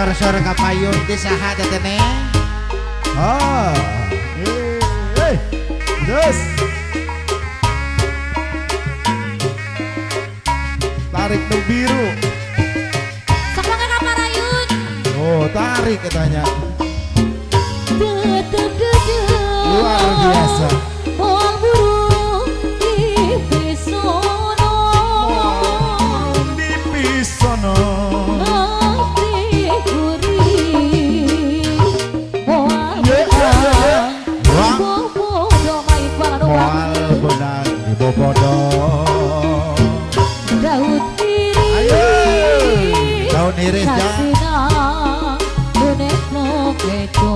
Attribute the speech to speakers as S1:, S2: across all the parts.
S1: Sor-sor kapayun ti saha teh, Neng?
S2: Ah, eh, eh, terus. Tarik nu biru.
S3: Sok mangga ka parayun.
S2: Oh, tarik katanya.
S3: Tetep dedeg.
S2: Luar biasa.
S3: Moal burung di pisono.
S2: Di pisono.
S3: Hati kuring. Moal
S2: Ye, ye, ye, ye.
S3: benang. Bobodo main balado.
S2: Moal benang di bobodo.
S3: Daun iris.
S2: Ayo. Daun iris, ya.
S3: Saksina nu keco.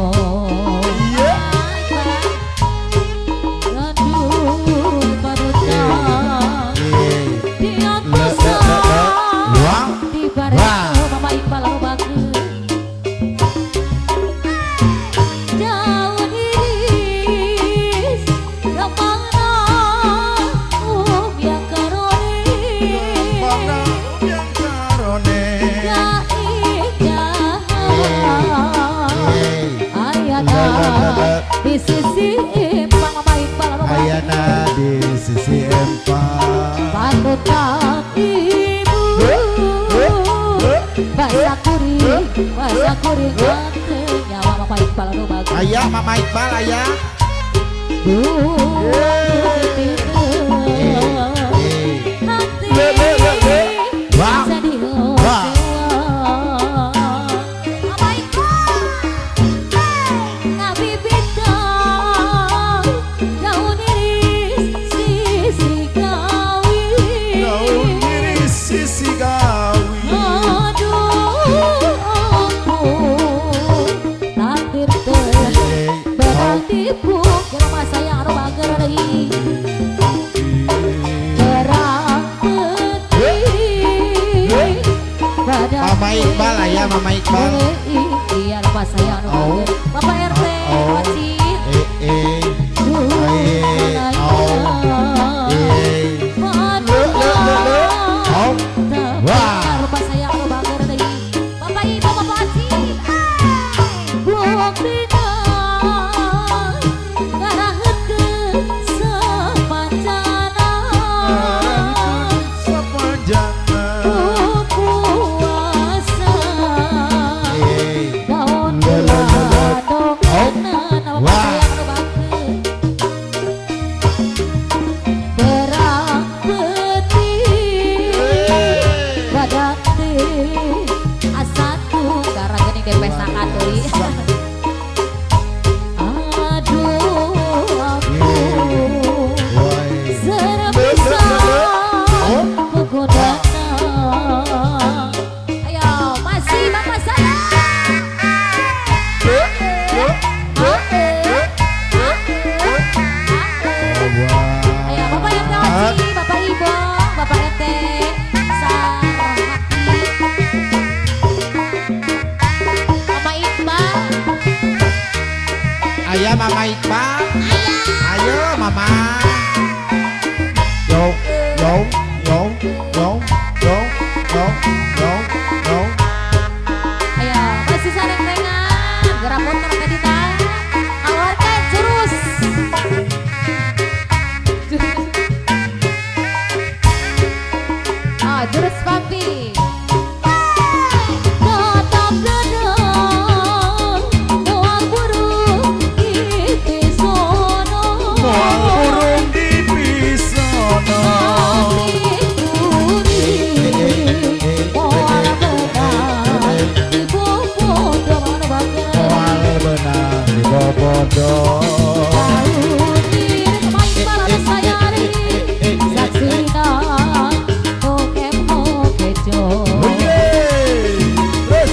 S2: Iya.
S3: Gaduh panutan.
S1: Eh,
S3: Di
S1: le, le, le, le. Wah.
S3: Di bareto Mama Iqbal anu bagus. Daun iris kemana yang karone.
S2: Mana yang karone.
S3: Keindahan
S1: Eh,
S3: ayana di sisi empang Mama Iqbal anu bagus.
S2: Ayana di sisi empang.
S3: Panutan ibu. Bahasa kuring, bahasa kuring ganteng nyawa Mama Iqbal anu bagus.
S1: Ayah Mama Iqbal ayah.
S3: Duh,
S1: Eh,
S3: hati
S2: Le, le, le, le.
S1: Wah.
S3: jadi
S1: Wah.
S3: Mama Iqbal ngabibitang daun iris sisi gawi.
S2: Daun iris sisi gawi.
S3: Aduh, aku takdir teh
S1: eh,
S3: benang tipu kira masa yang anu bager deui. Terang putih badan.
S1: Mama Iqbal ayah Mama Iqbal.
S3: Iya, lupa saya anu
S1: Oh.
S3: bager. Bapak RT
S1: Oh.
S3: wajib.
S1: Eh, eh, eh, oh, eh.
S2: Le, le, le, le.
S1: Oh. Wah.
S3: Lupa saya anu bager deui. Bapak Ibu, Bapak Haji. Buktina ngaraheutkeun sapancana.
S2: Sepanjana.
S3: Ku kuasa.
S1: Eh,
S3: Daun
S1: Le, le, le, le.
S3: donganan apa
S1: Wah.
S3: sayang anu bager. Terang putih badan teh asatu karena geuning depesakan deui. Aduh, aku
S1: Woi.
S3: serba
S1: Oh.
S3: kugodana. Ayo, masih Bapak saya. Ayo, Bapak RT Oci, Bapak Ibu, Bapak RT Sarhati, Mama Iqbal.
S1: Ayah Mama Iqbal. Ayo Mama.
S2: Yo, yo, yo, yo, yo, yo, yo, yo.
S3: Ayo, masih sareng-rengan, gerak motor ke dita. Keluarkan jurus. Jurus. Ah, jurus papi. Tetap dedeng, moal burung di pisono.
S2: Moal burung di pisono.
S3: Hati kuring, moal benang di bobodo anu bager.
S2: Moal benang di bobodo.
S3: Daun iris main balado sayari. Saksina nu kepo kejo.
S2: Yeay. Terus.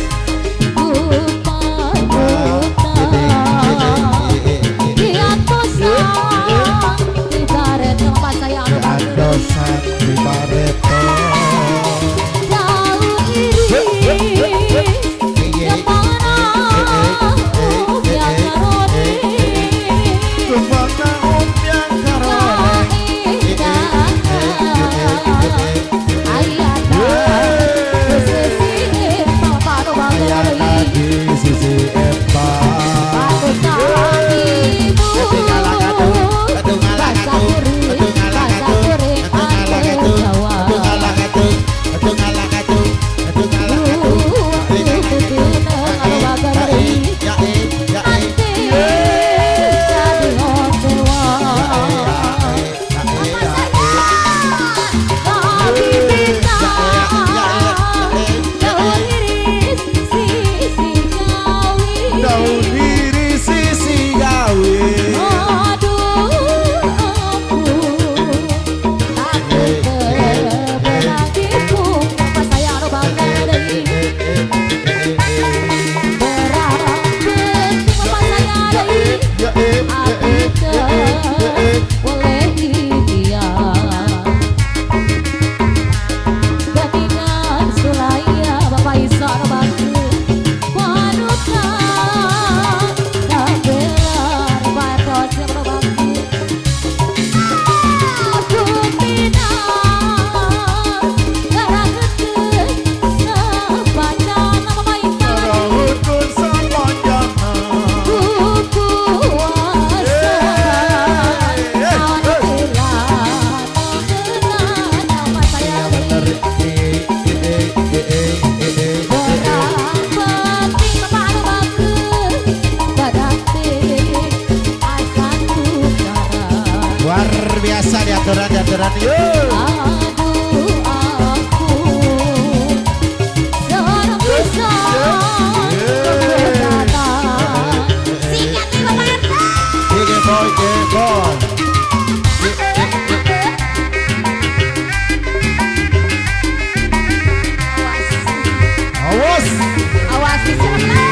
S3: Panutan diantosan di bareto Mama saya anu bager.
S2: Andosan di bareto.
S3: Daun iris kemana yang karone.
S1: Biasa diaturan diaturan yuk.
S3: Aduh aku seorang bisa keberatan. Sikat nih Bapak RT.
S1: Oke boy, oke boy.
S3: Awas.
S1: Awas.
S3: Awas disiram lah.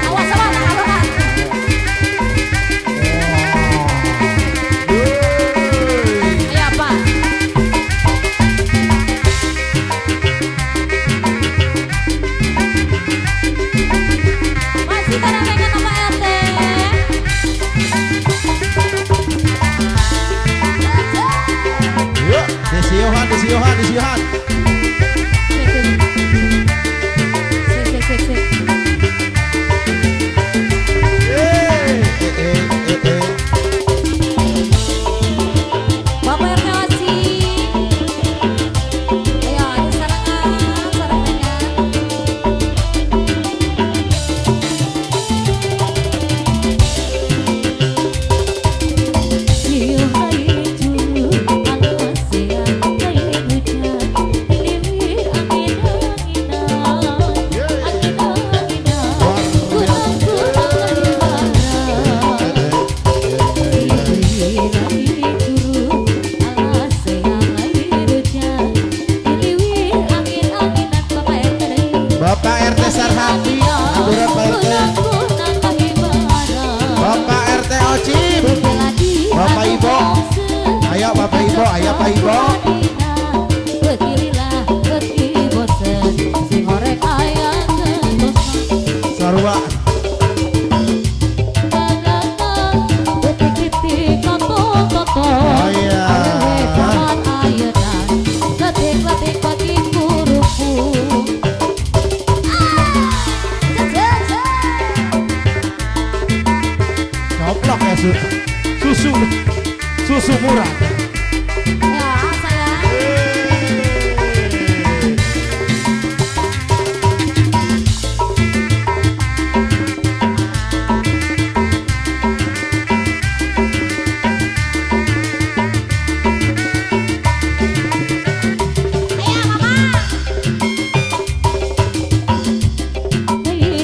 S3: Awas awas awas. Ayo apa? Masih bareng dengan Bapak RT.
S1: Yuk, Desi Yohan, Desi Yohan, Desi Yohan.
S3: Sik, sik, sik, sik.
S1: Eh, eh, eh, eh.
S3: Bapak RT Oci. Ayo, ada sarangan, sarangannya.
S1: Bapak RT Sarhati, aturan Pak RT. Bapak RT Ocim. Bapak Ibu. Ayo Bapak Ibu, ayo Pak Ibu. Sarua. Oh iya. Coplok ya su. Susu. Susu murah.
S3: Ya, sayang. Ayo, Mama.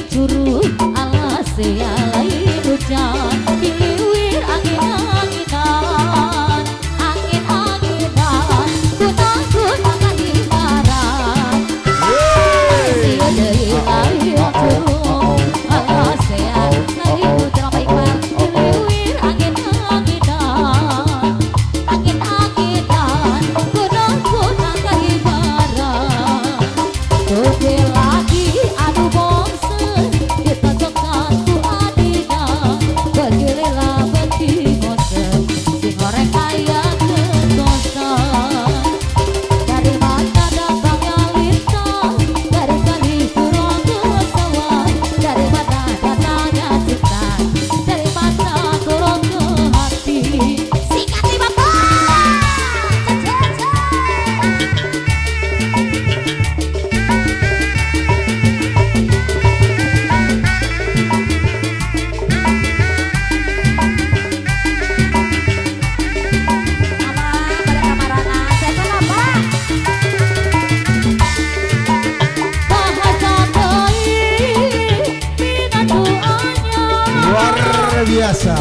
S3: Curu alas ya lain hujan diliwir angin-anginan angin-anginan kunang-kunang dimarah sieu deui lain curu alas ya lain hujan. Apa Iqbal diliwir angin-anginan angin-anginan kunang-kunang dimarah. Oke lagi adu bongsen ditonjokkan ku adina bergilila beki bosen sing orek aya ketosan. Dari mana datangnya lintang, dari kali turun ke sawah, dari mana datangnya cinta, dari mana turun ke hati. Sikat nih Bapak. Mama, pada kamarana, saya kenapa? Bahasa deui minantu anyar.
S1: Luar biasa.